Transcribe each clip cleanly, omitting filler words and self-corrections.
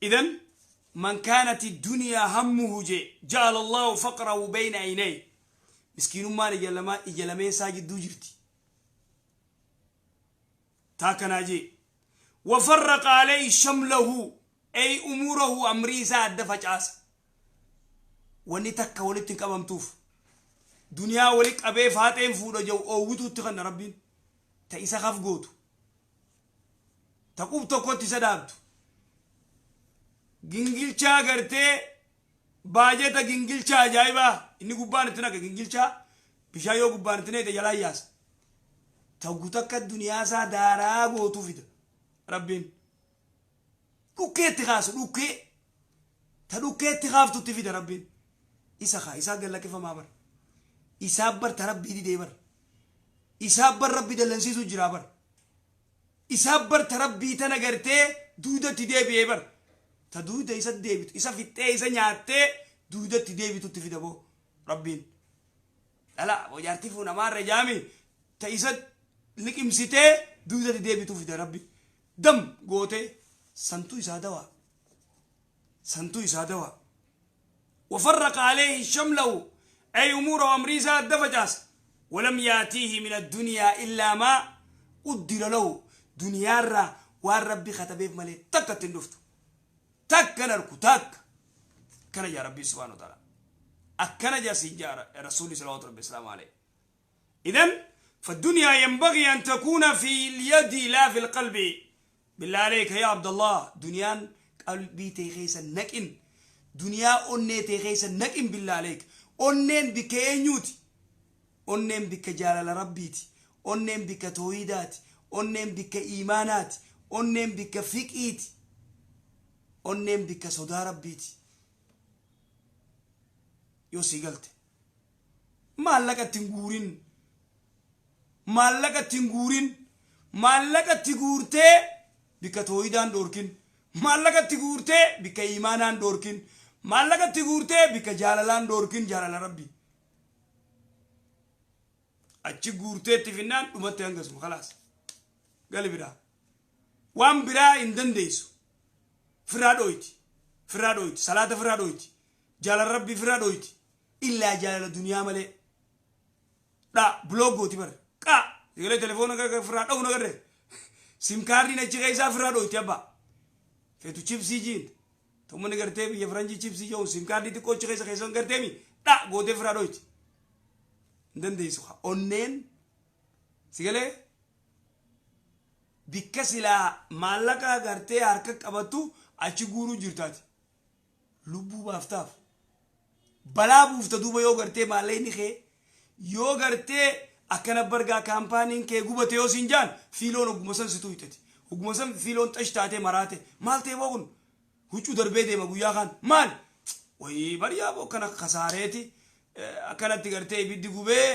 Idan man kaanati duniyaa hammuhu jee ja'ala Allahu faqrahu bayna aynayhi. Miskiinummaan ija lamaa ija lameen isaa jidduu jirti. Taa kanaa jee. Wafarraqa alayhi shamlahu ay umuurahu amrii isaa adda facaasa. Wanni takka walitti hin qabamtuuf. Duniyaa wali qabee faaxeen fuudha jedhu oowwituutti kanna Rabbiin. Ta isa kaf gootu. Ta qub tokkotti isa dhaabdu. Gingilchaa gartee baajata gingilchaa ajaa'ibaa inni gubbaan itti naqa gingilchaa bishaan yoo gubbaan itti naqxe jalaa yaasa. Taggu takka duniyaa isaa daaraa gootu fida Rabbiin. Dhukkee itti kaasu dhukkee. Ta dhukkee itti kaaftu itti fida Rabbiin. Isa kaa isaa gad lakkifamaa bar. Isaa bar ta Rabbii didee bar. Isaa bar Rabbi dallansiisuu jiraa bar. Isaa bar ta Rabbii tana gartee duudatti deebi'ee bar. Ta duuda isa deebitu isa fixxee isa nyaattee duudatti deebitutti fida boo Rabbiin. Dhala aboo jaartii fuuna maarre jaami ta isa liqimsitee duudatti deebitu fida Rabbi. Dam gootee santuu isaa dawaa. Santuu isaa dawaa. Wafarraqa alayhi shamlahu ay umuura amrii isaa adda facaasa. Walam yaatiihi min addunyaa illaa maa quddira lahu duniyaarraa waan Rabbi katabeef malee takka itti hin dhuftu. Takka hin arku takka. Akkana jaa Rabbii subhaanahu wa ta'ala. Akkana jaa siin jaa Rasuulli salawaatu Rabbi islaamu alayhi. إذن فالدنيا ينبغي أن تكون في اليد لا في القلب. بالله عليك يا عبد الله دنيان قلبي تيخيس نكن دنيا أني تيخيس نكن بالله عليك أنين بك أنيوتي أنين بك جلال ربيتي أنين بك توحيدات أنين بك إيمانات أنين بك فكيتي أنين بك صدى ربيتي يوسي قلت Maallaqa itti hin guurin. Maallaqa itti hin guurin. Maallaqa itti guurtee bikka toohidaan dhoorkin. Maallaqa itti guurtee bikka iimaanaan dhoorkin. Maallaqa itti guurtee bikka jaalalaan dhoorkin jaalala Rabbii. Achi guurtee itti finnaan dhumatte hangasuma kalaas. Gali biraa. Waan biraa hin dandeessu. Firraa dhooyti. Firraa dhooyti. Salaata firraa dhooyti. Jaalala Rabbii firraa dhooyti. Illaa jaalala duniyaa malee. Dha block gooti bar. Qa sagalee telefoona gara firraa dha'u nagarre. Sim kaardiin achi keessaa firraa dhooyti abbaa. Feetu chipsii jiin. Tummanni gartee biyya faranjii chipsii jedhu sim kaardii xiqqoo achi keessa keessan garteemi dha gootee firraa dhooyti. Hin dandeessu haa onneen sigalee bikka silaa maallaqa gartee harka qabattu achi guuruu jirtaati. Lubbuu baaftaaf. Balaa buufta duuba yoo gartee maallaqni kee yoo gartee akkana bargaa kaampaaniin kee gubate yoo siin jaan fiiloon ogguma san situu hixati. Ogguma san fiiloon xash taatee maraate maal ta'e boo kun huccuu darbee deema guyyaa kaan maal wayii bariyaa boo akkana kasaareeti akkanatti gartee ibiddi gubee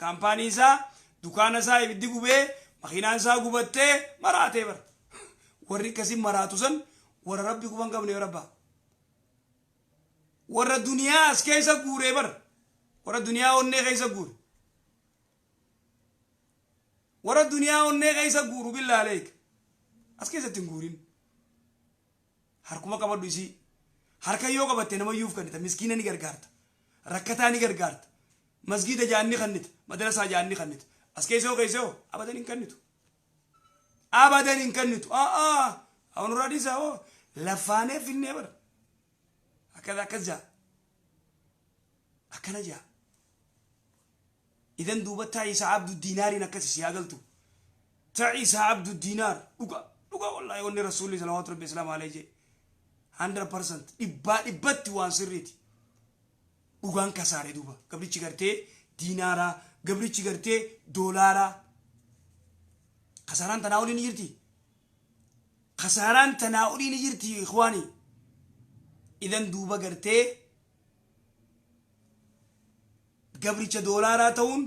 kaampaanii isaa dukaana isaa ibiddi gubee makiinaan isaa gubattee maraatee bara warri akkasii maraatu san warra rabbi quban qabne yoo rabbaa. Warra duniyaa as keessa guuree bar. Warra duniyaa onnee keessa guure. Warra duniyaa onnee keessa guuru billaa aleek. As keessatti hin guurin. Harkuma qabadhu isii. Harka yoo qabatte namayyuuf kennita. Miskiina ni gargaarta. Rakkataa ni gargaarta. Masgiida jaanni kennita. Madrasaa jaanni kennita. As keessa yoo keessa hoo abadan hin kennitu. Abadan hin kennitu. A'aa. Hawan dhiisaa hoo lafaanee finnee bara. Akkas akkas jaa. Akkana jaa. Idan duuba taa'isa abdu diinaariin akkasi si haa galtu. Taa'isa abdu diinaar dhuga dhuga wallaahi wanni rasuulli salawaatu rabbi islaam alayhi jee 100% dhibbaa dhibbatti waan sirriiti. Dhugaan kasaare duuba gabrichi gartee diinaaraa gabrichi gartee doolaaraa kasaaraan tanaa olii ni jirti. Kasaaraan tanaa olii ni jirti ikhwaanii. Idan duuba gartee gabricha doolaaraa ta'uun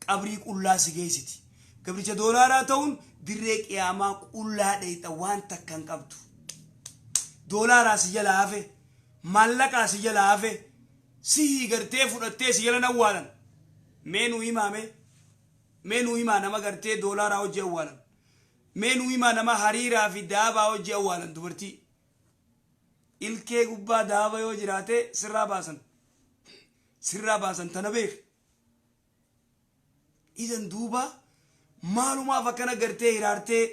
qabrii qullaa si geessiti. Gabricha doolaaraa ta'uun dirree qiyaamaa qullaa dheeyxa waan takka hin qabdu. Doolaaraa si jala hafe, maallaqaa si jala hafe, sihii gartee fudhattee si jala awwaalan. Mee nuu himaa mee? Mee nuu himaa nama gartee doolaaraa hojii awwaalan. Mee nuu himaa nama hariiraa fi daabaa hojii awwaalan dubartii. Ilkee gubbaa daaba yoo jiraate sirraa baasan. Sirraa baasan tana beek. Idan duuba maalumaaf akkana gartee hiraartee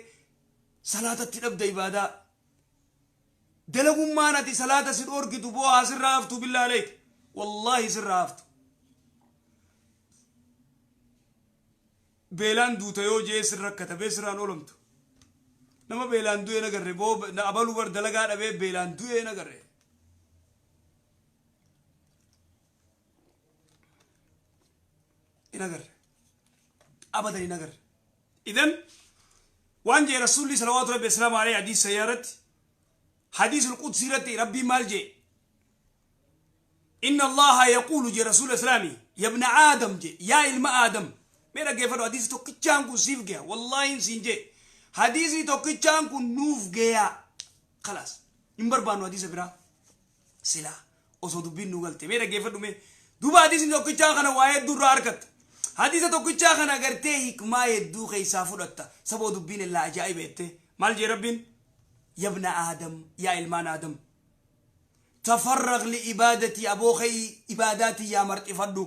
salaatatti dhabda ibaadaa. Dalagummaan ati salaata si dhoorkitu boo haa sirraa haftu billaa aleek. Wallaahi sirraa haftu. Beelaan duuta yoo jee sin rakkata bee sirraan oolamtu. Nama beelaan du'ee nagarre boo abaluu bar dalagaa dhabee beelaan du'ee nagarre. Hin agarre. Abadan hin agarre. Idan waan jee Rasuulli salawaatu rabbi asalaamu alayhi hadiis sayyaa irratti hadiisul qudsii irratti Rabbiin maal jee? Inna Allaha yaquulu jee Rasuula Islaamii yabna Aadam jee yaa ilma Aadam mee dhaggeeffadhu hadiisi tokkichaan kun siif geya wallaahi siin jee hadiisni tokkichaan kun nuuf geya kalaas hin barbaannu hadiisa biraa silaa osoo dubbiin nu galte mee dhaggeeffadhu mee duuba hadiisni tokkichaa kana waa hedduu irraa argatta hadiisa tokkichaa kana gartee hikmaa hedduu keessaa fudhatta saboo dubbiin illaa ajaa'iba jettee maal jee Rabbiin yabna Aadam yaa ilmaan Aadam tafarraq li ibaadatii aboo ka'ii ibaadaa tiyyaa marxifadhu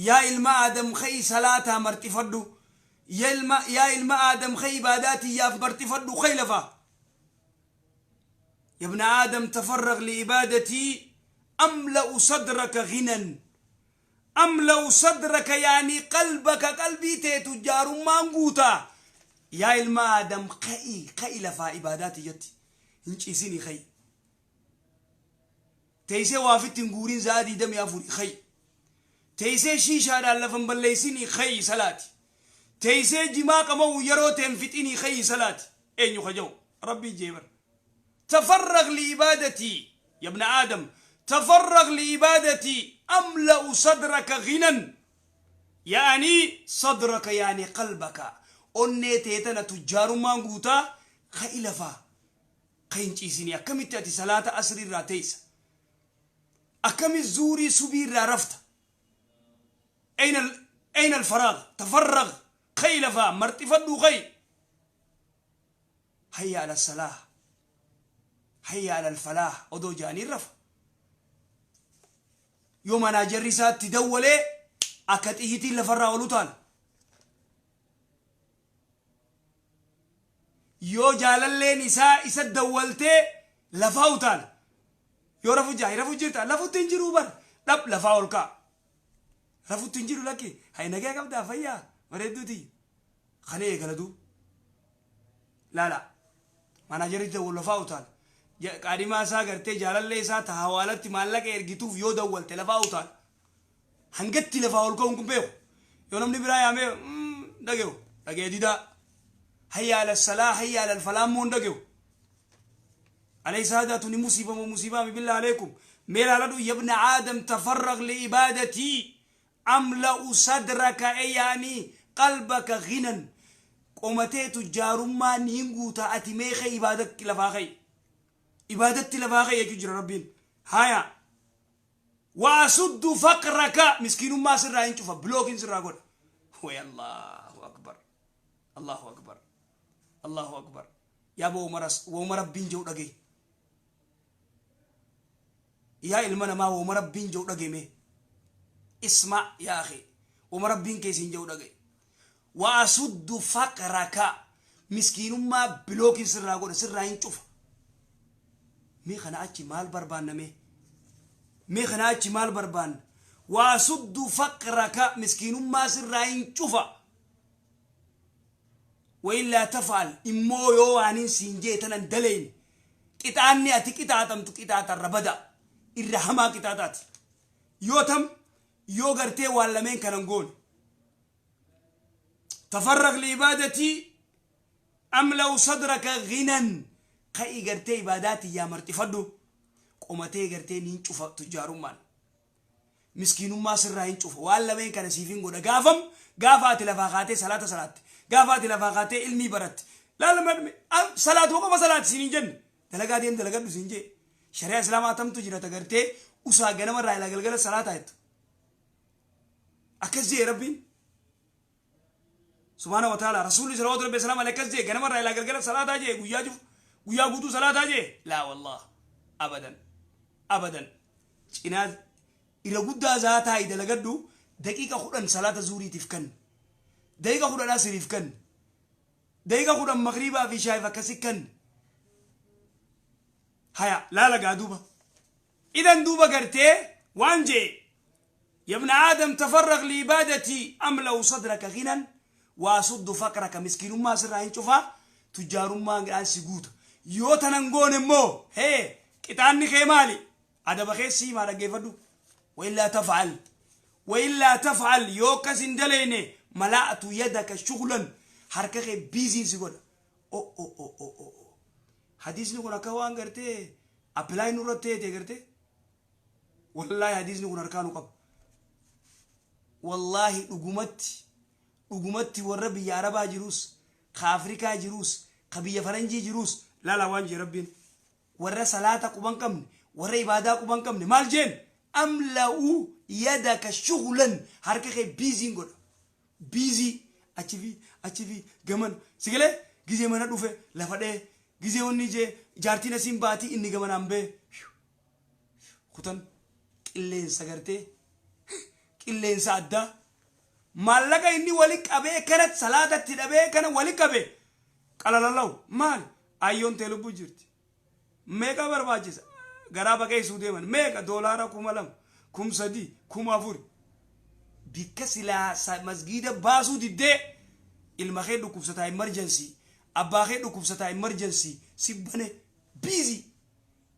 yaa ilma Aadam ka'ii salaataa marxifadhu yaa ilma Aadam ka'ii ibaadaa tiyyaaf marxifadhu ka'i lafaa يا ابن آدم تفرغ لعبادتي أملأ صدرك غنى أملأ صدرك يعني قلبك قلبي تجار مانغوتا يا إلما آدم قئي قئي لفا عباداتي جتي إنشيسيني خي تيسي وافت نغورين زادي دم يافوري خي تيسي شيشة لفن بليسيني خي صلاتي تيسي جما قمو يرو تنفتيني خي صلاتي أين يخجو ربي جيبر تفرغ لعبادتي يا ابن آدم تفرغ لعبادتي أملأ صدرك غنى يعني صدرك يعني قلبك أني تيتنا تجار مانغوتا خيلفا خينشيسيني أكمل تأتي صلاة أسري راتيس أكمل زوري سبير رفت أين الفراغ تفرغ خيلفا مرتفدو خي هيا على الصلاة هيا على الفلاح odoo jaanii rafa yoo manaajarri isaatti dawwalee akka xiyyitiin lafarraa olu taala yoo jaalalleen isaa isa dawwaltee lafaa utaala yoo rafu jaa rafu jirta lafutti hin jiru bar dhab lafaa ol ka'a rafutti hin jiru lakki hay nagaa qabdaa fayyaa bareedduuti kana eegala duu laala manaajarri dawwal lafaa utaala qaadhimaa isaa gartee jaalallee isaa ta hawaalatti maallaqa ergituuf yoo dawwalte lafaa utaala hangatti lafaa ol ka'uun kun beeku yoo namni biraa yaamee dhage'u dhagee didaa hayya ala salaa hayya ala falaa immoo hin dhage'u alaysa hadaa tuni musiiba moo musiibaa mi billaa alaykum mee laaladhu yabna aadam tafarraq liibaadatii amla'u sadraka yaani qalbaka ghinan qomatee tujjaarummaa niin guutaa ati mee kee ibaadatti lafaa ka'e ibadatti lafaa ka'e jechuu jira Rabbiin haya waasuddu faqraka miskiinummaa sirraa hin cufa bilookiin sirraa godha way Allahu akbar Allahu akbar Allahu akbar yaa boo wooma Rabbiin jedhu dhagaye yaa ilma namaa wooma Rabbiin jedhu dhagaye mee isma yaa akhi wooma Rabbiin keessiin jedhu dhagaye waasuddu faqraka miskiinummaa bilookiin sirraa godha sirraa hin cufa mee kana achi maal barbaanna mee mee kana achi maal barbaanna waasuddu faqraka miskiinummaa sirraa hin cufa waillaa taf'al immoo yoo waanin siin jee tanan dalayne qixaanni ati qixaaxamtu qixaaxarra bada irra hamaa qixaaxaati yoo tam yoo gartee waan lameen kanan goone tafarraq liibaadatii amla'u sadraka ghinan ka'ii gartee ibaadaati yaa marxifadhu qomatee gartee niin cufa tujjaarummaan miskiinummaa sirraa hin cufa waan lameen kana siif hin godha gaafam gaafa ati lafaa kaatee salaata salaatte gaafa ati lafaa kaatee ilmii baratte laala salaatuma qofa salaati siin hin jenne dalagaa deem dalagadhu siin jee shari'a islaamaa tamtu jira ta gartee usaa ganama irraa ilaa galgala salaataa jettu akkas jee Rabbiin subhaana wa ta'ala rasuulli salawaatu rabbi salaam alayhi akkas jee ganama irraa ilaa galgala salaataa jee guyyaa jiru guyyaa guutuu salaataa jee laa wallah Abadan abadan. Cinaa irra guddaa zaa taa'i dalagadhu, daqiiqa 10 salaata zuuriitiif kan, daqiiqa 10 asiriif kan, daqiiqa 10 magriibaa fi shaayiif akkasi kan. Haya, laala gaa duuba. Idan duuba gartee waan jee: يا ابن آدم تفرغ لعبادتي أملأ صدرك غنى وأسد فقرك. Miskiinummaa sirraa hin cufaa, tujjaarummaan aan si guuta. Yoo tanan goone immoo, hee, qixaanni kee maali? Adaba keessi himaa, dhaggeeffadhu. وإلا تفعل، وإلا تفعل, yoo akkas hin daleyne, ملأت يدك شغلا, harka kee busy n si godha. O o o o o, hadiisni kun akka waan gartee apply nurratti ta'e gartee. Wallaahi, hadiisni kun harkaa nu qaba. Wallaahi, dhugumatti dhugumatti, warra biyya Arabaa jirus, ka Afrikaa jirus, ka biyya Faranjii jirus, laala waan jee Rabbiin. Warra salaata quban qabne, warra ibaadaa quban qabne, maal jeen? أملأ يدك شغلا, harka kee busy n godha. Busy achi fi achi fi gaman sigalee, gizee mana dhufe lafa dhee, gizee wanni jee jaartiin asiin baatii, inni gamanaan bee kutan qilleensa gartee qilleensa addaa. Maallaqa inni wali qabee kana salaatatti dhabee kana wali qabe qalalalaw. Maal, ayyoon tee lubbuu jirti, meeqa barbaachisa? Garaa baqeessuu deeman meeqa? Doolaara 2000, 3000, 4000. Bikka silaa masgiida baasuu diddee, ilma kee dhukkubsataa emergency, abbaa kee dhukkubsataa emergency, si bane busy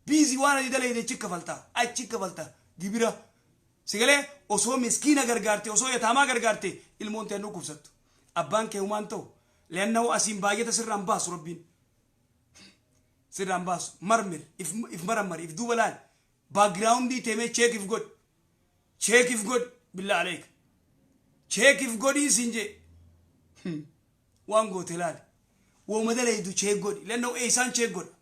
busy. Waan ati dalayde achi kafaltaa, achi kafaltaa gibira sigalee. Osoo miskiina gargaarte, osoo yataamaa gargaarte, ilmoon tee dhukkubsattu, abbaan kee humaan ta'u. لأنه asiin baay'ata sirraan baasu, Rabbiin sirraan baasu. Marmir, if marammar, if duuba laal, background ii teemee check if godhi, check if godhi. بالله عليك, check if godhii siin jee. Waan goote laali, wooma dalaydu check godhi. لأنه eeysaan check godha?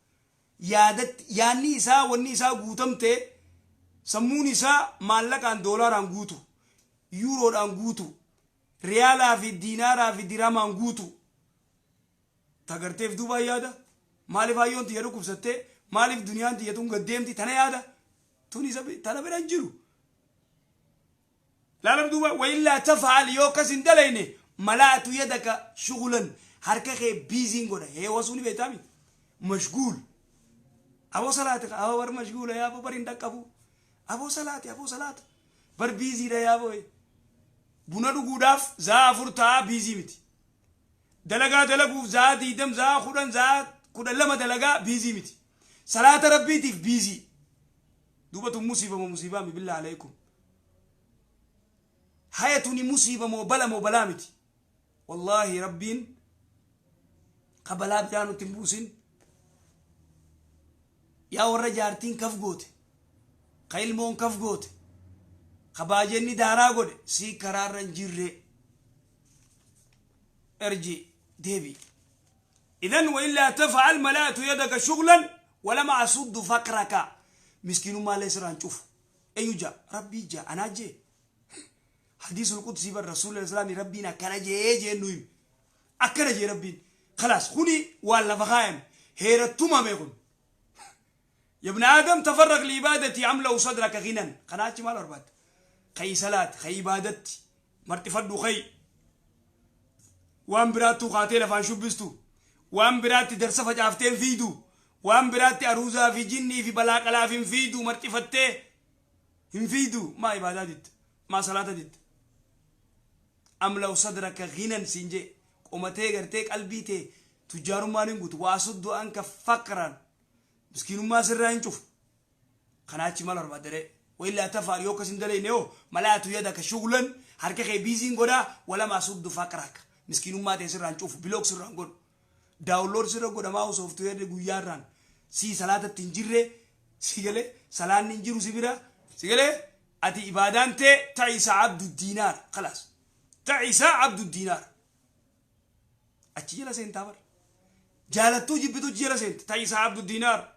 Yaadatti yaanni isaa, wanni isaa guutamtee, sammuun isaa maallaqaan, doolaaraan guutu, yuuroodhaan guutu, riyaalaa fi diinaaraa fi diramaan guutu tagarteef duubaan yaada. Maaliif hayyoon tiyya dhukkubsattee? Maaliif duniyaan tiyya tun gaddeemti? Tana yaada tun isa tana bira hin jiru. Laalam duuba: وإلا تفعل, yoo akkas hin dalayne, ملأت يدك شغلا, harka kee busy n godha. Hee, wasuuni beektaami مشغول. Aboo salaati, aboo bar mashguula yaaboo, bar hin dhaqqabu. Aboo salaati, aboo salaata, bar busy dha yaaboo. Buna dhuguudhaaf zaa 4 ta'a, busy miti. Dalagaa dalaguuf zaa 20, zaa 10, zaa 12 dalagaa, busy miti. Salaata Rabbiitiif busy. Duuba tun musiiba moo musiibaa mi? بالله عليكم, haya, tuni musiiba moo bala moo balaa miti? Wallaahi, Rabbiin ka balaa biraa nutti hin buusin. Yaa warra jaartiin kaf goote, ka ilmoon kaf goote, ka baajenni daaraa godhe, sii karaarra hin jirre, ارجع, deebi. إذن وإلا تفعل ملأت يدك شغلا ولم أسد فقرك, miskiinummaa lee sirraan cufu. Eenyu jaa? Rabbii jaa, anaa jee. حديث القدسي bar, rasuulli islaamii Rabbiin akkana jee jee nu himi. Akkana jee Rabbiin. خلاص, kuni waan lafa kaayame, heerattumame kun. يا ابن آدم تفرغ لعبادتي أملأ صدرك غنى. Kanaa achi maal barbaadda? Kayii salaati, kayii ibaadatti marxifadhu, kayi waan biraattuu kaatee lafaan shubbistu, waan biraatti darsa facaaftee hin fiidu, waan biraatti aruuzaa fi jinnii fi balaa qalaaf hin fiidu, marxifattee hin fiidu. Maa ibaadaa ditta? Maa salaata ditta? أملأ صدرك غنى siin jee. Qomatee gartee qalbii tee tujjaarummaan hin guutu. وأسد عنك فقرا, miskiinummaa sirraa hin cufu. Kanaa achi maal barbaaddaree? وإلا تفعل, yoo akkas hin dalayne hoo, ملأت يدك شغلا, harka kee busy n godhaa, ولم أسد فقرك, miskiinummaa ta'e sirraan cufu, block sirraan godhu, download sirra godhamaa software guyyaarraan. Sii salaatatti hin jirre, si galee salaanni hin jiru si bira, si galee ati ibaadaan tee تعس عبد الدينار. خلاص, تعس عبد الدينار. Achi jala seentaa bar, jaalattuu jibbitu jala seente. تعس عبد الدينار,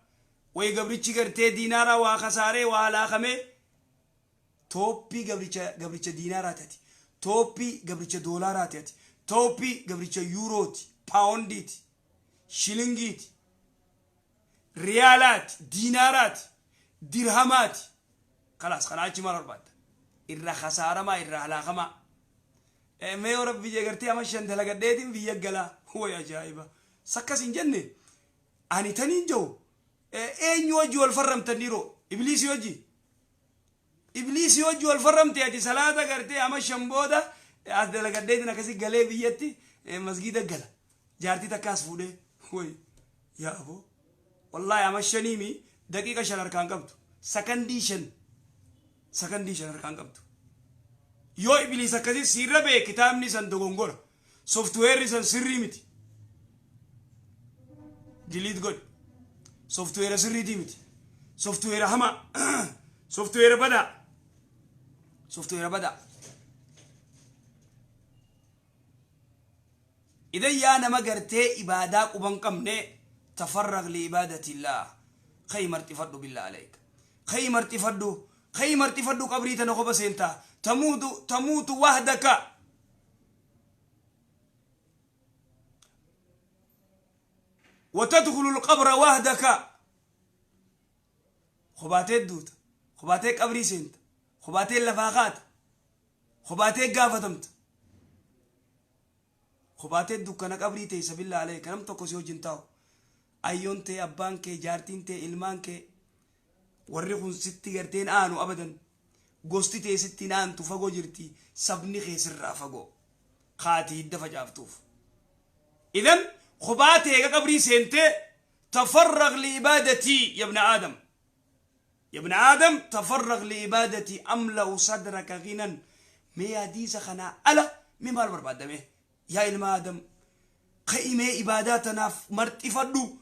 way gabrichi gartee diinaaraa waa kasaaree, waa halaakamee. Tooppii gabricha diinaaraati ati, tooppii gabricha doolaaraati ati, tooppii gabricha yuurooti, paawundiiti, shilingiiti. Riyaalaati, diinaaraati, dirhamaati. Kalaas, kanaa achi maal barbaadda? Irra khasaaramaa, irra halaakamaa. Mee yoo Rabbi jee gartee ama 5 dalagadheetiin biyya galaa. Way ajaa'iba! Sakkas hin jenne. Ani taniin jiru eenyu wajji wal farramtan dhiiroo? Ibliisii wajji. Ibliisii wajji wal farramte ati. Salaata gartee ama 5 booda as dalagadheetiin akkasi galee biyyatti masgiida gala. Jaartii takkaas fuudhee. Way yaa aboo. Wallaahi ama shaniimi daqiiqa 5 harkaan qabdu. Sakandii 5. Sakandii 5 harkaan qabdu. Yoo ibliis akkasii siirra ba'e, kitaabni san dogongora. Softweerri san sirrii miti. Delete godhi. Softweera sirriitii miti. Softweera hamaa. Softweera badaa. Softweera badaa. Idan yaa nama gartee ibaadaa quban qabne, tafarraq li ibaadatillah. Ka'i marxifadhu, billah alayk. Ka'i marxifadhu. Ka'i marxifadhu, qabrii tana kopha seentaa. Tamuutu tamuutu wahdaka. وتدخل القبر وحدك. Kophaatee duuta, kophaatee qabrii seenta, kophaatee lafaa kaata, kophaatee gaafatamta, kophaatee dukkana qabrii teessa. Billaa alayka, nam tokko si wajjin taa'u. Ayyoon tee, abbaan kee, jaartiin tee, ilmaan kee, warri kun sitti garteen aanu abadan. Gosti tee sitti hin aantu, fagoo jirti. Sabni kee sirraa fagoo kaati hidda facaaftuuf. Idan kophaa tee eega qabrii seentee, tafarraq liibaadatii yabna aadam. يا ابن آدم تفرغ لعبادتي أملأ صدرك غنى. Mee hadiisa kanaa ala mee maal barbaadame? Yaa ilma Aadam, ka'imee ibaadaa tanaaf marxifadhu.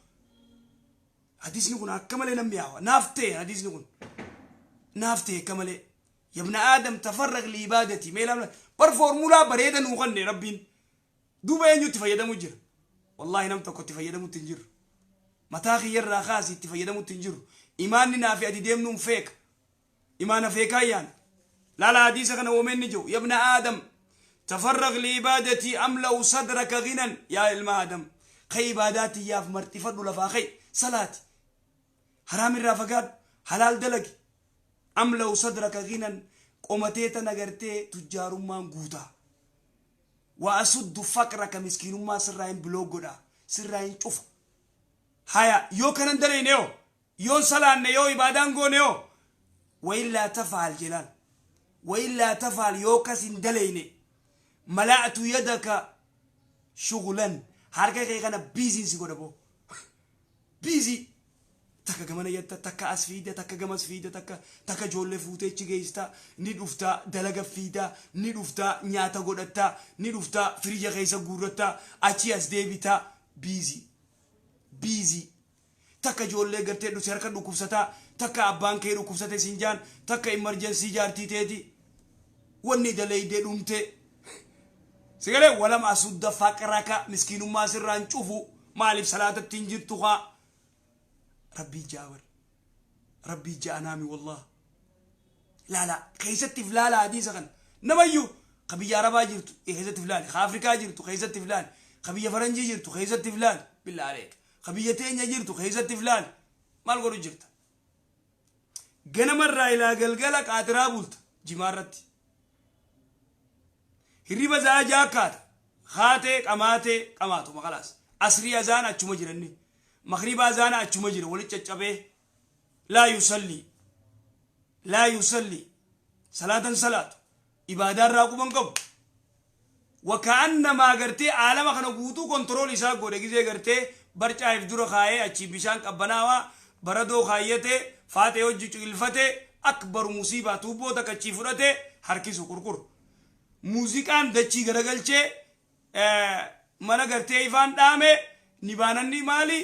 Hadiisni kun akka malee nan mi'aawa naaf ta'e. Hadiisni kun naaf ta'e akka malee. يا ابن آدم تفرغ لعبادتي. Mee laala bar, foormulaa bareeda nuu kanne Rabbiin. Duuba eenyutti fayyadamu jira? Wallaahi nam tokko itti fayyadamutti hin jiru. Mataa kiyyarraa kaasi itti fayyadamutti hin jiru. Imaanni naafi ati deemnuun feeka. Imaana feekaa yaana. Laala hadiisa kana woomeenni jiru. يا ابن آدم تفرغ لعبادتي أملأ صدرك غنى. Yaa ilma Aadam, kay ibaadaatiyyaaf marxifadhu, lafaa kay salaati. Haraam irraa fagaadhu, halaal dalagi. أملأ صدرك غنى, qomatee tana gartee tujjaarummaan guutaa. وأسد فقرك, miskiinummaa sirraa hin biloo godha, sirraa hin cufa. Haya, yoo kanan dalayne yoo yoon salaanne, yoo ibaadaan goone yoo, وإلا تفعل jelaan, وإلا تفعل, yoo kas hin dalayne, ملأت يدك شغلا, harka kee kana busyn si godha boo. Busy takka gamana yatta, takka as fiida, takka gamas fiida, takka takka ijoollee fuutee achi geessita, ni dhufta, dalaga fiida, ni dhufta, nyaata godhatta, ni dhufta, firija keessa guurratta, achi as deebita. Busy, busy. Takka ijoollee gartee dhusi harka dhukkubsataa, takka abbaan kee dhukkubsate siin jaan, takka emergency jaartii teeti, wanni dalaydee dhumte sigalee. ولم أسد فقرك, miskiinummaa sirraan cufu. Maaliif? Salaatatti hin jirtu. Haa Rabbii jaabar, Rabbii ja'anaami. Wallah laala keessattiif laala hadiisa kana. Namayyuu ka biyya Arabaa jirtu keessattiif laali, ka Afrikaa jirtu keessattiif laali, ka biyya Faranjii jirtu keessattiif laali. Billaa aleek, ka biyya teenya jirtu keessattiif laali. Maal godhu jirta? Ganamarraa ilaa galgala qaatiraa bulta jimaarratti. Hirriba zaa jaakkaata, haatee qamaatee qamaatuma. Kalaas, asrii azaana achuma jiranni, makriba azaana achuma jira, walit caccabee. لا يصلي، لا يصلي, salaatan salaatu, ibaadaa irraa quban qabu. وكأنما gartee aalama kana guutuu control isaa godhe. Gizee gartee barcaa if dura kaayee, achi bishaan qabbanaawaa baradoo kaayyatee, faaxee hojii cuqilfatee, أكبر مصيبة, tuubboo takka achii fudhatee harkisu qurquru. Muuziqaan dachii garagalchee, mana gartee ifaan dhaame, ni baananni maali,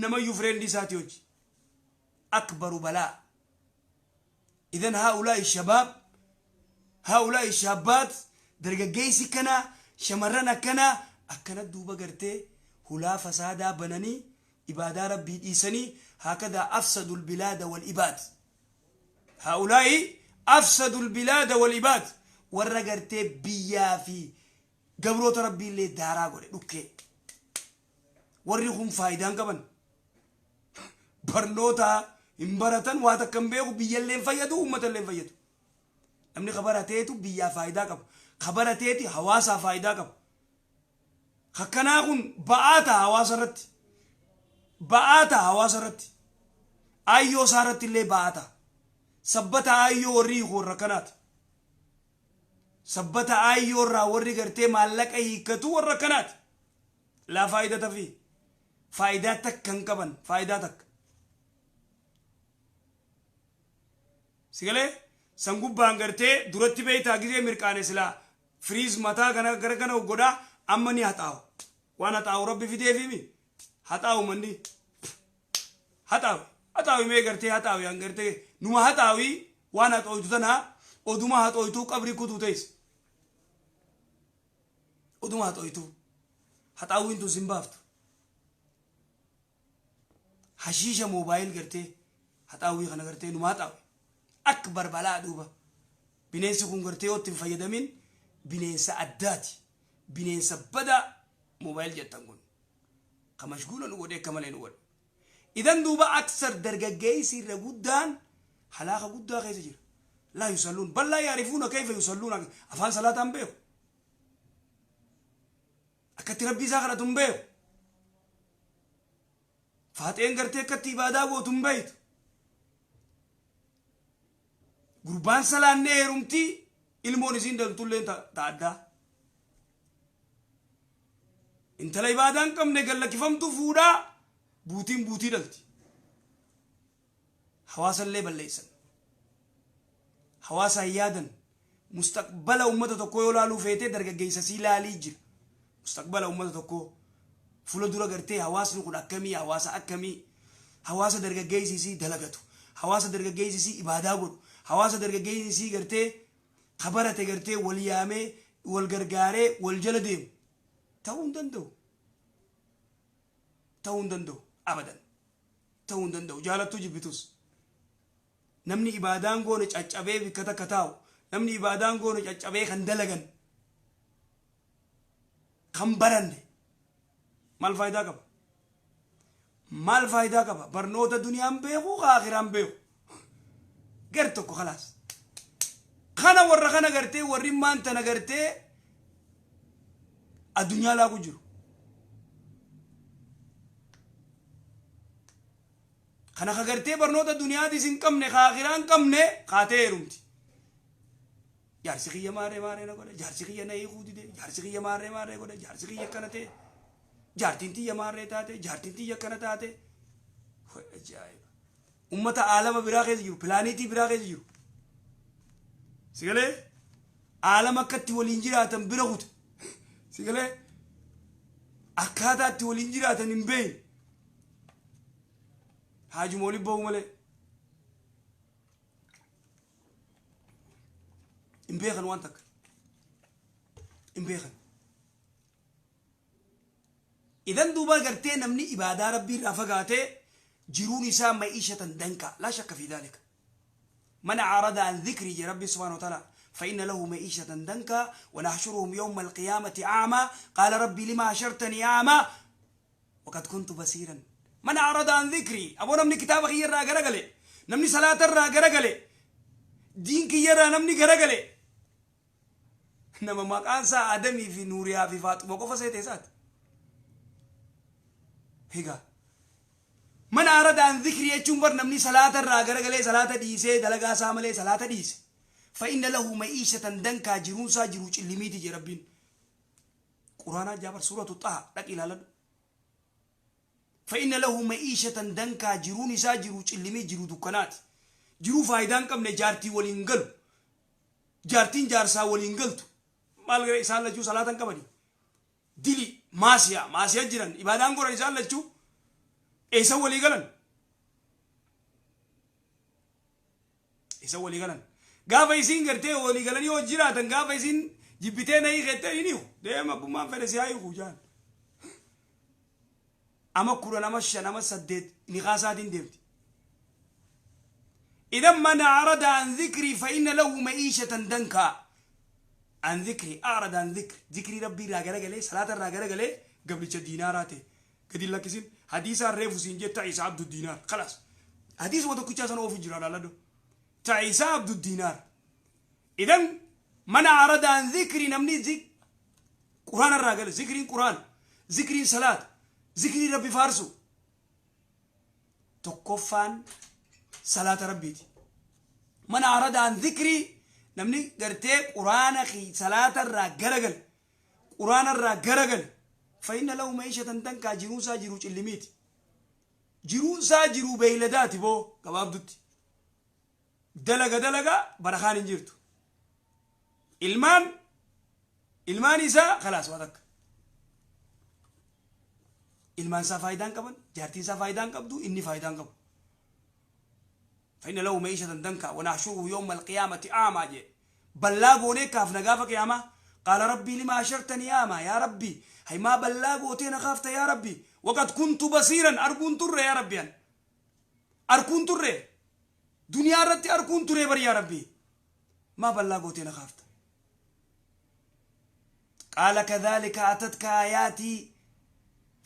namayyuu friend isaati hojii. أكبر بلاء. إذن هؤلاء الشباب، هؤلاء الشابات, dargaggeessi kana, shamarran akkana akkana duuba gartee hulaa fasaadaa bananii ibaadaa Rabbii dhiisanii, هكذا أفسدوا البلاد والعباد. هؤلاء أفسدوا البلاد والعباد. Warra gartee biyyaa fi gabroota Rabbii illee daaraa godhe dhukkee. Warri kun faayidaan qaban. Barnoota hin baratan, waa takka hin beeku, biyyallee hin fayyadu, uummatallee hin fayyadu. Namni ka barateetu biyyaa faayidaa qaba. Ka barateeti hawaasaa faayidaa qaba. Akkanaa kun ba'aa ta'a hawaasa irratti. Ba'aa ta'a hawaasa irratti. Aayyoo isaa irratti illee ba'aa ta'a. Sabbata aayyoo warri hiiku warra akkanaati. Sabbata aayyoo irraa warri gartee maallaqa hiikkatu warra akkanaati. Laa faayidata fi faayidaa takka hin qaban, faayidaa takka. Sigalee san gubbaan gartee duratti beektaa gizee mirqaane silaa firiis mataa kana gara kana godhaa, amma ni haxaawu. Waan haxaawu Rabbi fideefimi haxaawu, manni haxaawi haxaawi mee gartee haxaawi an gartee numa haxaawi waan haxooytu tanaa oduma haxooytuu qabrii kutuu teessa. Oduma haxooytuu haxaawwiin tun sin baaftu. Hashiisha moobaayil gartee haxaawwii kana gartee numa haxaawi. Akka barbalaa duuba. Bineensi kun gartee yoo itti hin fayyadamin bineensa addaati. Bineensa badaa moobaayil jettan kun. Ka mashguula nu godhe, akka malee nu godhe. Idan duuba aksar dargaggeessi irra guddaan halaaka guddaa keessa jira. لا يصلون بل لا يعرفون كيف يصلون. Afaan salaataan beeku. Akkatti Rabbii isaa kadhatu hin beeku. Faaxeen gartee akkatti ibaadaa gootu hin beektu. Gurbaan salaannee heerumtii, ilmoon isiin daltullee ta addaa. Intala ibaadaa hin qabne gallakkifamtu fuudhaa, buutiin buutii dhalti. Hawaasallee balleessan. Hawaasa hin yaadan. Mustaqbala uummata tokkoo yoo laaluu feetee dargaggeessa sii laalii jira. Mustaqbala uummata tokkoo fuula dura gartee hawaasni kun akkamii, hawaasa akkamii, hawaasa dargaggeessi isii dalagatu, hawaasa dargaggeessi isii ibaadaa godhu, hawaasa dargaggeessi isii gartee ka barate gartee wal yaamee wal gargaaree wal jala deemu ta'uu hin danda'u. Ta'uu hin danda'u, abadan ta'uu hin danda'u, jaalattuu jibbitus. Namni ibaadaan goone caccabee bikka takka taa'u, namni ibaadaan goone caccabee kan dalagan kan baranne maal faayidaa qaba? Maal faayidaa qaba? Barnoota duniyaan beeku, ka akiraan beeku gar tokko kalaas. Kana warra kana gartee warri maan tana gartee addunyaa laaqu jiru. Kana ka gartee barnoota duniyaatis hin qabne, ka akiraa hin qabne kaatee heerumti. Jaarsi kiyya maarree maarree na godhe, jaarsi kiyya na hiikuu dide, jaarsi kiyya maarree maarree godhe, jaarsi kiyya akkana ta'e, jaartiin tiyya maarree taate, jaartiin tiyya akkana taate. Ajaa'iba! Ummata aalama biraa keessa jiru, pilaaniitii biraa keessa jiru. Sigalee aalama akkatti waliin jiraatan bira kute. Sigalee akkaataa itti waliin jiraatan hin beekne. Haajuma waliin ba'uu malee. Hin beekan, waan takka hin beekan. Idan duuba gartee namni ibaadaa Rabbii irraa fagaatee jiruun isaa معيشة ضنكا، لا شك في ذلك. من أعرض عن ذكري جي ربي سبحانه وتعالى فإن له معيشة ضنكا ونحشرهم يوم القيامة أعمى قال ربي لم حشرتني أعمى وقد كنت بصيرا. من أعرض عن ذكري، أبو namni kitaaba kiyya irraa garagale, namni salaata irraa garagale, diin kiyya irraa namni garagale, nama maqaan isaa Adamii fi Nuuriyaa fi Faaxuma qofa seete isaati. Egaa من أعرض عن ذكري jechuun bar namni salaata irraa garagalee, salaata dhiisee, dalagaa isaa malee salaata dhiise، فإن له معيشة ضنكا, jiruun isaa jiruu cillimiiti jee Rabbiin. Quraanaa jaabar, suuratu Xaha dhaqi ilaaladhu. فإن له معيشة ضنكا, jiruun isaa jiruu cillimii, jiruu dukkanaati, jiruu faayidaa hin qabne. Jaartii waliin galu, jaartiin jaarsaa waliin galtu, maal gara isaan lachuu salaata hin qabani, dili maasiyaa maasiyaa jiran, ibaadaan godhan. Isaan lachuu eessa walii galan? Eessa walii galan? Gaafa isiin gartee walii galanii yoo jiraatan, gaafa isiin jibbitee na hiikettee hin hiiku, deema abbummaan fedhe si haa hiiku jaan. Ama 10, ama 5, ama 8 niqaa isaatiin deemti. إذا من أعرض عن ذكري فإن له معيشة ضنكا. عن ذكري، أعرض عن ذكر، ذكري ربي irraa garagalee, salaata irraa garagalee, gabricha diinaaraa ta'e. Gadi hin lakkisin. Hadiisaan reefu siin jee ta'isa abdu diinaar. Khalaas. Hadiisuma tokkichaa sana oofu jira laaladhu. Ta'isa abdu diinaar. Idan mana arada an zikri namni zik quraana irraa gala. Zikriin quraana. Zikriin salaata. Zikriin rabbi faarsu. Tokkoffaan salaata rabbiiti. Mana arada an zikrii namni gartee quraana salaata irraa garagale. Quraana irraa garagale. Fa'inna lahu ma'iishatan dankaa jiruun isaa jiruu cillimiiti. Jiruun isaa jiruu beeyladaati boo gabaabdutti. Dalaga dalaga barakaan hin jirtu. Ilmaan ilmaan isaa kalaas waa takka. Ilmaan isaa faayidaan qaban, jaartiin isaa faayidaan qabdu, inni faayidaan qabu. Fa'inna lahu ma'iishatan dankaa wanahshuruhu yawma alqiyaamati a'maa jee. Ballaa goonee kaafna gaafa qiyaamaa. Qaala rabbii lima hashartanii a'maa yaa rabbii hay maa ballaa gootee na kaafta yaa rabbii waqad kuntu basiiran arguun turre yaa rabbii an arkuun turre duniyaa irratti arkuun turee bar yaa rabbii maa ballaa gootee na kaafta. Qaala kadhaalika atatka aayaatii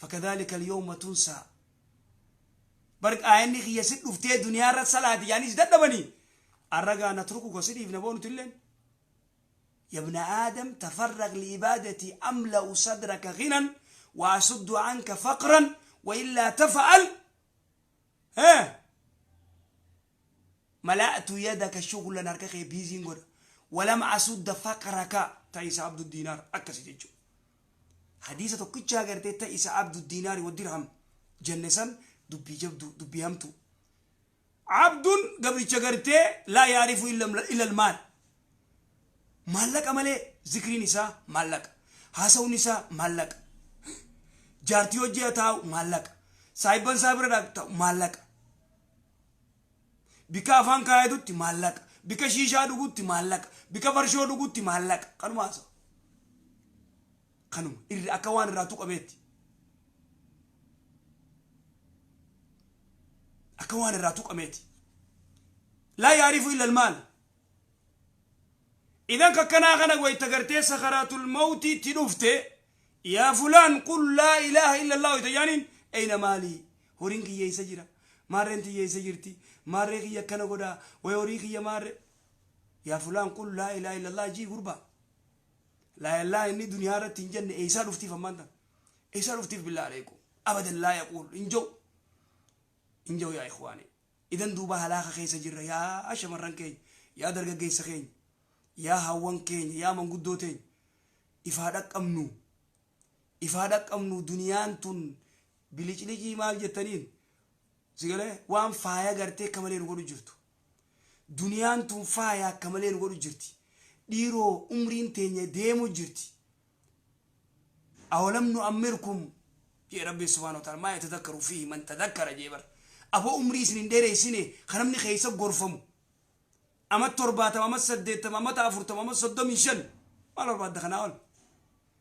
fakadhaalika alyawma tunsaa. Bar aayanni kiyya si dhuftee duniyaa irra salaati yaanii si dadhabanii arragaa natrukuka si dhiifna boo nutilleen. Yabna aadam tafarraq liibaadatii amla'u sadraka ghinan wa asuddu anka faqran wa illaa tafa'al mala'tu yadaka shughlan harka kee biiziin godha walam asudda faqraka ta'isa abdu diinaar akkasi jechuudha. Hadiisa tokkichaa gartee ta'isa abdu diinaari wa dirham jenne san dubbii jabduu dubbii hamtuu. Abdun gabricha gartee laa yaarifu illa maal maallaqa malee zikriin isaa maallaqa haasawni isaa maallaqa jaartii hojii taa'u maallaqa saahibban isaa bira taa'u maallaqa bika afaan kaayatutti maallaqa bika shiishaa dhugutti maallaqa bika farshoo dhugutti maallaqa kanuma haasawa kanuma irra akka waan irraa tuqameetti akka waan irraa tuqameeti laa yaarifu illa almaal. Idan kakkanaa kana wayta gartee sakaraatul mawtiitti dhufte yaa fulaan qul laa ilaaha illa allah wayta jaaniin eyna maalii horiin kiyya eessa jira maarreen tiyya eessa jirti maarree kiyya akkana godhaa way horii kiyya maarree yaa fulaan qul laa ilaaha illa allah jii gurbaa laa ilaaha inni duniyaa irratti hin jenne eessaa dhuftiif ammaan tan eessaa dhuftiif billaa aleekum abadan laa yaquul hin jau hin jau yaa ikhwaani. Idan duuba halaaka keessa jirra yaa shamarran keenya yaa dargaggeessa keenya yaa hawwan keenya yaa manguddoo teenya ifaa dhaqqabnu ifaa dhaqqabnu duniyaan tun biliclicii maal jettaniin sigalee waan faaya gartee akka malee nu godhu jirtu. Duniyaan tun faaya akka malee nu godhu jirti. Dhiiroo umriin teenya deemu jirti. Awalam nu'ammirkum jee rabbi subhaanahu wa ta'ala maa yatadakkaru fiihi man tadakkara jee bar. Aboo umrii isin hin dheereessine kan namni keessa gorfamu. Ama 70 ama 80 amata 40 ama 35 maal barbaadda kanaa ol.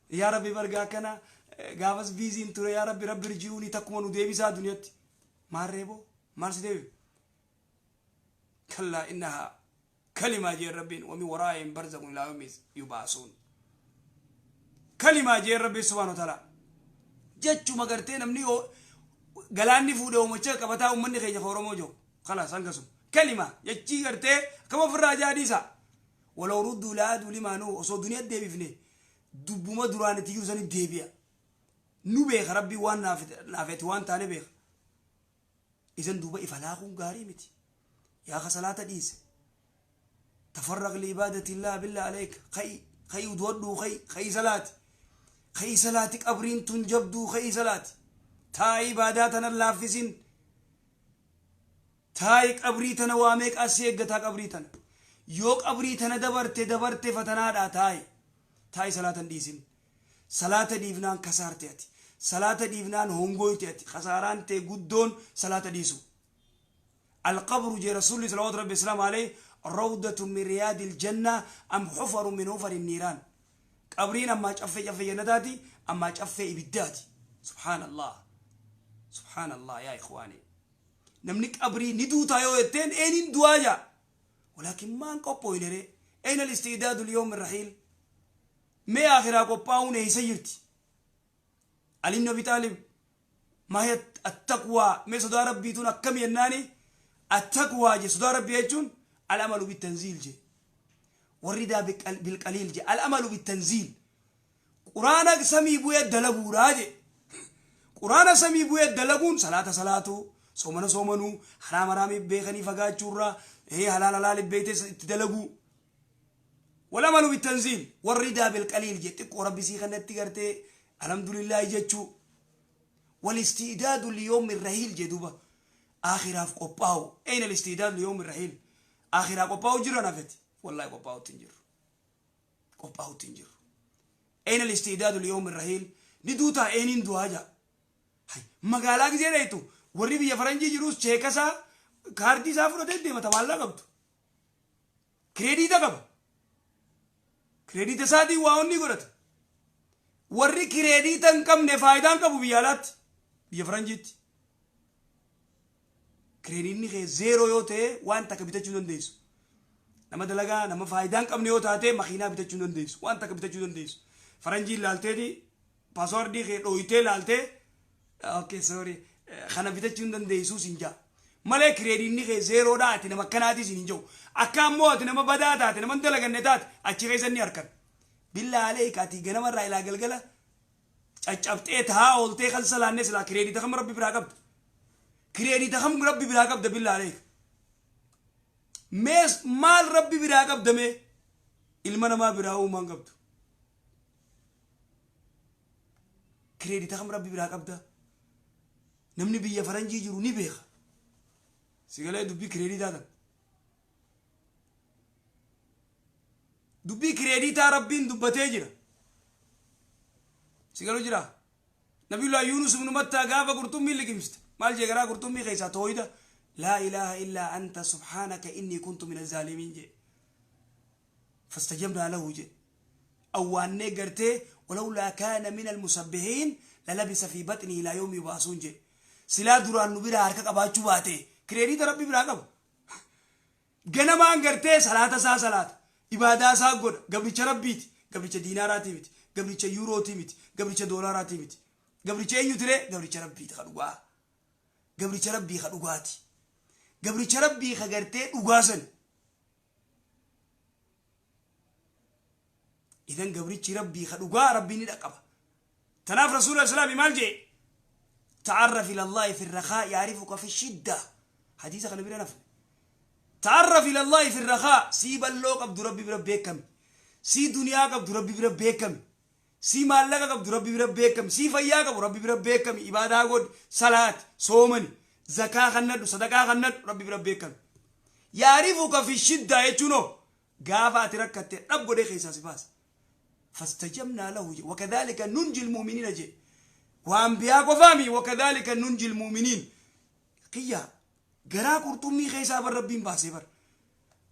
Yaa rabbi bargaa akkana gaafas biiziin ture yaa rabbi rabbi irji'uuni takkuma nu deebisaa duniyatti. Maarree boo maal si deebife? Kallaa innahaa kalimaa jeen rabbiin wa min waraa'ihim barzakhun ilaa yawmi yubaasuun. Kalimaa jeen rabbiin subhaanahu wa ta'ala. Jechuma gartee namni yoo galaanni fuudhe oomacha qabataa uummanni keenya ka Oromoo jiru. Kalaas hangasuma. Kalima jechii gartee akkama ofirraa jaadhiisa. Walaw rudduu la'aaduu limaa nuhu osoo duniyaa deebifne dubbuma duraan itti jiru sanitti deebi'a. Nu beeka rabbiin waan naafeeti waan taane beeka. Idan duuba if halaakuun gaarii miti. Yaa ka salaata dhiise. Tafarraq li ibaadatillah billah aleyk. Ka'i ka'i uduwadhuu ka'i ka'i salaati. Ka'i salaati qabriin tun jabduu ka'i salaati. Taa'i ibaadaa tana laaffisin. Taa'i qabrii tana waa meeqaa si eeggataa qabrii tana. Yoo qabrii tana dabarte dabarte fatanaadhaa taa'i. Taa'i salaata hin dhiisin. Salaata dhiifnaan kasaarte ati. Salaata dhiifnaan hongoyte ati. Kasaaraan tee guddoon salaata dhiisu. Alqabru jee Rasuulli salawaatu rabbi islaam alayhi rawdatun min riyaadil janna am hufarun min hufarin niiraan. Qabriin ammaa caffee caffee jannataati ammaa caffee ibiddaati. Subhaanallah. Subhaanallah yaa ikhwaani. Namni qabrii ni duutaa yoo jetteen eenin du'aa jaa. Walaakin maan qophooyne ree. Ayna al-isti'daadu liyawmi rahiil. Mee aakhiraa qophaa'uun eeysa jirti? Ali ibn Abi Xaalib ما هي التقوى؟ mee sodaa Rabbiituun akkami jennaani, التقوى je, sodaa Rabbii jechuun العمل بالتنزيل je, والرضا بالقليل je. العمل بالتنزيل, quraana samii bu'ee dalaguudhaa je. Quraana samii bu'ee dalaguun salaata salaatuu, soomana soomanuu, haraam haraamii beekanii fagaachuurraa, halaal halaal beektee itti dalaguu. والعمل بالتنزيل والرضا بالقليل je, xiqqoo Rabbi sii kanatti gartee alhamdulillaahi jechuu. والاستعداد ليوم الرحيل je. Duuba aakhiraaf qophaa'u. أين الاستعداد ليوم الرحيل؟ Aakhiraa qophaa'u jira nafeti? Wallahi qophaa'utti hin jiru, qophaa'utti hin jiru. أين الاستعداد ليوم الرحيل؟ Ni duutaa, eeniin du'aa jaa. Magaalaa gisee dheetu, warri biyya faranjii jirus cheekasaa, kaardii isaa fudhatee deemata. Maallaqa qabdu, kireediita qaba, kireediita isaatiin waa onni godhata. Warri kireediita hin qabne faayidaa hin qabu biyya alaatti, biyya faranjiitti. Kireediinni kee zero yoo ta'e, waan takka bitachuu dandeessu. Nama dalagaa, nama faayidaa hin qabne yoo taate, makiinaa bitachuu dandeessu, waan takka bitachuu dandeessu. Faranjiin laalteeti, paaswordii kee dhooyitee laaltee, "Okay, sorry, kana bitachuu hin dandeessu" siin jaa malee, kireediinni kee zerodha, ati nama akkanaatii siin hin jiru. Akka ammoo ati nama badaa taate, nama hin dalaganne taate, achi keessa inni harkan. Billaa aleeka, ati ganamarraa ilaa galgala caccabxee taa ooltee kan salaanne, silaa kireediita kam Rabbi biraa qabda? Kireediita kam Rabbi biraa qabda? Billaa aleeka, mees maal Rabbi biraa qabda? Mee ilma namaa biraa uumaan qabdu, kireediita kam Rabbi biraa qabda? Namni biyya faranjii jiru ni beeka. Sigalee dubbii kireediitaa tan, dubbii kireediitaa Rabbiin dubbatee jira. Sigaluu jira. Nabiyullah Yunus ibnu Mattaa gaafa qurxummii liqimsite maal jee? Garaa qurxummii keessaa tooyida "لا إله إلا أنت سبحانك إني كنت من الظالمين" jee. فاستجبنا له jee, awwaannee gartee. ولولا كان من المسبحين للبث في بطنه إلى يوم يبعثون jee. Silaa duraan nu biraa harka qabaachuu baate, kireediita Rabbi biraa qabu, ganamaan gartee salaata isaa salaata, ibaadaa isaa godha. Gabricha Rabbiiti, gabricha diinaaraatii miti, gabricha yuurootii miti, gabricha doolaaraatii miti. Gabricha eenyu ture? Gabricha Rabbiiti ka dhugaa, gabricha Rabbii ka dhugaati, gabricha Rabbii ka gartee dhugaa san. Idan gabrichi Rabbii ka dhugaa Rabbii ni dhaqqaba. Tanaaf Rasuula Islaami maal jee? تعرف إلى الله في الرخاء يعرفك في الشدة. Hadiisa kana bira nafne. تعرف إلى الله في الرخاء. Sii balloo qabdu Rabbi bira beekami, sii duniyaa qabdu Rabbi bira beekami, sii maallaqa qabdu Rabbi bira beekami, sii fayyaa qabu Rabbi bira beekami. Ibaadaa godhi, salaat, soomani, zakaa kannadhu, sadaqaa kannadhu, Rabbi bira beekami. يعرفك في الشدة jechuunoo gaafa ati rakkatte dhab godhee keessaa si baasa. فاستجبنا له je. وكذلك ننجي المؤمنين je. Waan biyaa qofaami. وكذلك ننجي المؤمنين. Kiyya, garaa qurxummii keessaa bar Rabbiin baasee bar.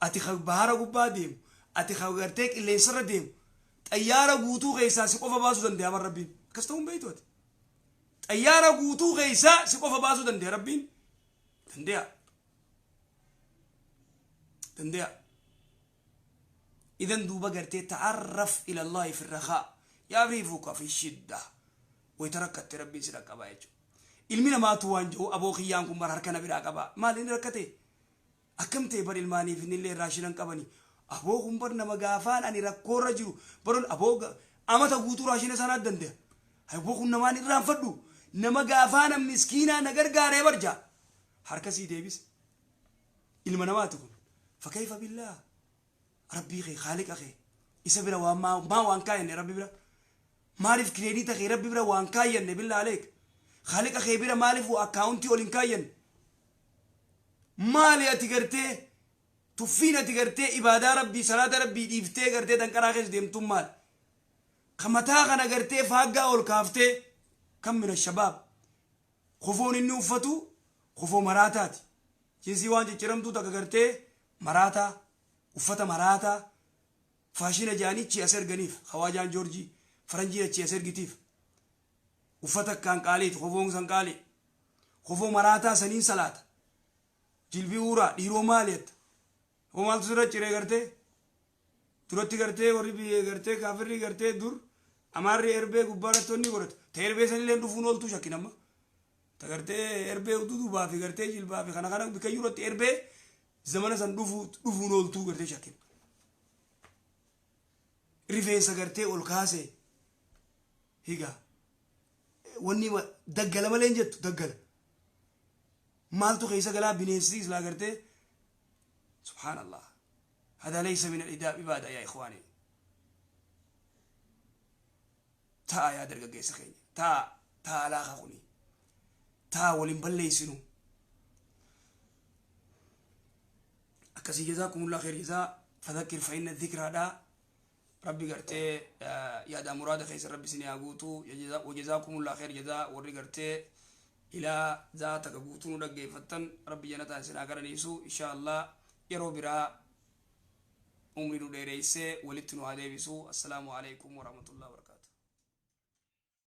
Ati bahara gubbaa deemu, ati gartee qilleensarra deemu, xayyaara guutuu keessaa si qofa baasuu danda'a bar Rabbiin. Akkas ta'uun beektu ati. Xayyaara guutuu keessaa si qofa baasuu danda'a Rabbiin, danda'a, danda'a. Idan duuba gartee تعرف إلى الله في الرخاء يعرفك في الشدة. Wayita rakkatte Rabbiin si dhaqqabaa jechuudha. Ilmi namaatu waan jiru, aboo kiyyaan kun bar harka na biraa qaba, maal inni rakkate akkam ta'e bar, ilmaaniif innillee raashinan qabani, aboo kun bar nama gaafaan ani rakkoorra jiru baroon, aboo amata guutuu raashina sanaa danda'a, aboo kun namaan irraanfadhu, nama gaafaan miskiinaa na gargaaree barja harka sii deebise. Ilma namaati kun, فكيف بالله? Rabbii kee, Khaaliqa kee, isa bira waan maa waan kaayyanne? Rabbi bira maaliif kireediita kee Rabbi bira waan kaayyanne? بالله عليك, Khaaliqa kee bira maaliif akkaawuntii ol hin kaayyanne? Maali ati gartee tuffiin ati gartee ibaadaa Rabbii, salaata Rabbii dhiiftee gartee danqaraa keessa deemtuun maali? Ka mataa kana gartee faaggaa ol kaaftee kan mina shabaab kofoon inni uffatu kofoo maraataati, jinsii waan cicciramtuu takka gartee maraataa, uffata maraataa, faashina jaanii achi as erganiif. Hawaajaan Joorjii faranjiin achi as ergitiif. Uffata akkaan qaaliiti, kofoon san qaalii, kofoo maraataa saniin salaata, jilbii uuraa. Dhiiroo, maali jetta? Hoo, maaltu sirra ciree? Gartee duratti gartee warri biyya gartee kaafirri gartee dur Amaarri erbee gubbaarratti wanni godhatu ta erbee sanillee dhufuun ooltuu shakkin amma. Ta gartee erbee dudubaa fi gartee jilbaa fi kana kana bika yerootti erbee zamana san dhufuu dhufuun ooltuu gartee shakkin. Rifeensa gartee ol kaasee higa wanni daggala malee hin jettu daggala. Maaltu keessa galaa bineensi islaa gartee subhaanallah. Hada laysa min al-ibaada yaa ikhwaani. Ta'a yaa dargaggeessa keenya. Ta'a ta'a laaka kuni. Ta'a waliin balleessinu. Akkasii jazaakumullah khair jazaa fadhakkir fa inna dhikraadha. Rabbi gartee yaada muraada keessa rabbi isin haa guutu. Wajazaakumullah khair jazaa warri gartee ilaa zaa takka guutuu nu dhaggeeffattan rabbi janataan isin haa qaraniisu insha Allah yeroo biraa umrii nu dheereessee walitti nu haa deebisu. Assalaamu alaikum warahmatullahi wabarakatuh.